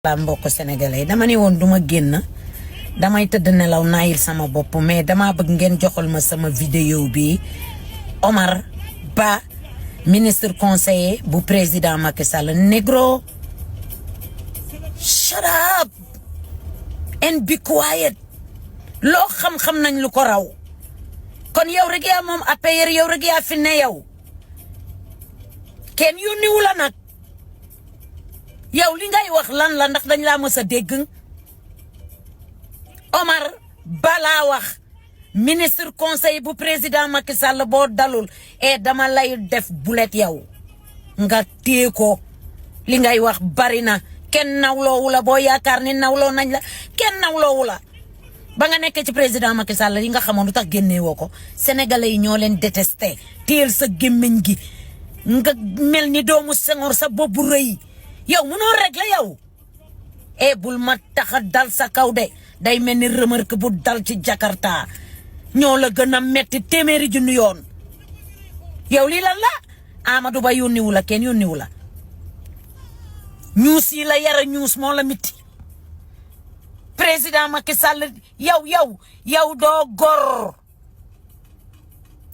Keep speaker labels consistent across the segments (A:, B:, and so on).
A: la mbokk sénégalais dama ne woon duma génn damay tëdd nelaw naayil sama bopp mais dama bëgg ngeen joxal ma sama vidéo bi Oumar Ba ministre conseiller bu président Macky Sall négro shut up and be quiet loo xam-xam nañ lu ko raw kon yow rek yaa moom APR yow rek yaa fi ne yow kenn yónniwu la nag yow li ngay wax lan la ndax dañ laa mës a dégg Oumar Ba laa wax ministre conseil bu président Macky Sall boo dalul dama lay def bulet yow nga téye ko li ngay wax bari na kenn nawloowu la boo yaakaar ni nawloo nañ la kenn nawloowu la ba nga nekk ci président Macky Sall yi nga xamoon lu tax génnee woo ko sénégalais yi ñoo leen détesté téel sa gémmiñ gi nga mel ni doomu Senghor sa boppu rëy yow mënoo régler yow bul ma taxa dal sa kaw de day mel ni remarque bu dal ci Jakarta ñoo la gën a metti téeméeri junni yoon yow lii lan la Amadou Ba yónniwu la kenn yónniwu la ñuus yi la yara ñuus moo la mitti président Macky Sall yow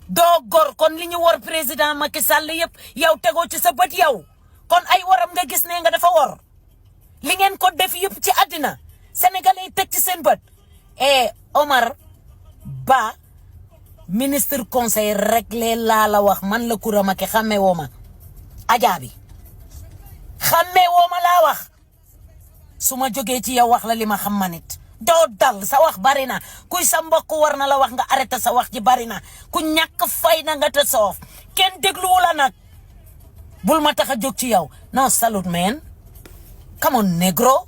A: doo gor kon li ñu war président Macky Sall yëpp yow tegoo ci sa bët yow kon ay waram nga gis ne nga dafa wor li ngeen ko def yëpp ci àddina sénégalais yi teg ci seen bët Oumar Ba ministre conseil réglé laa la wax man la Koura Macky xàmmee woo ma ajaabi xàmmee woo ma laa wax su ma jógee ci yow wax la li ma xam ma nit doo dal sa wax bari na kuy sa mbokk war na la wax nga arrêté sa wax ji bari na ku ñàkk fay na nga te soof kenn dégluwu la nag bul ma tax a jóg ci yow non salut man come on negro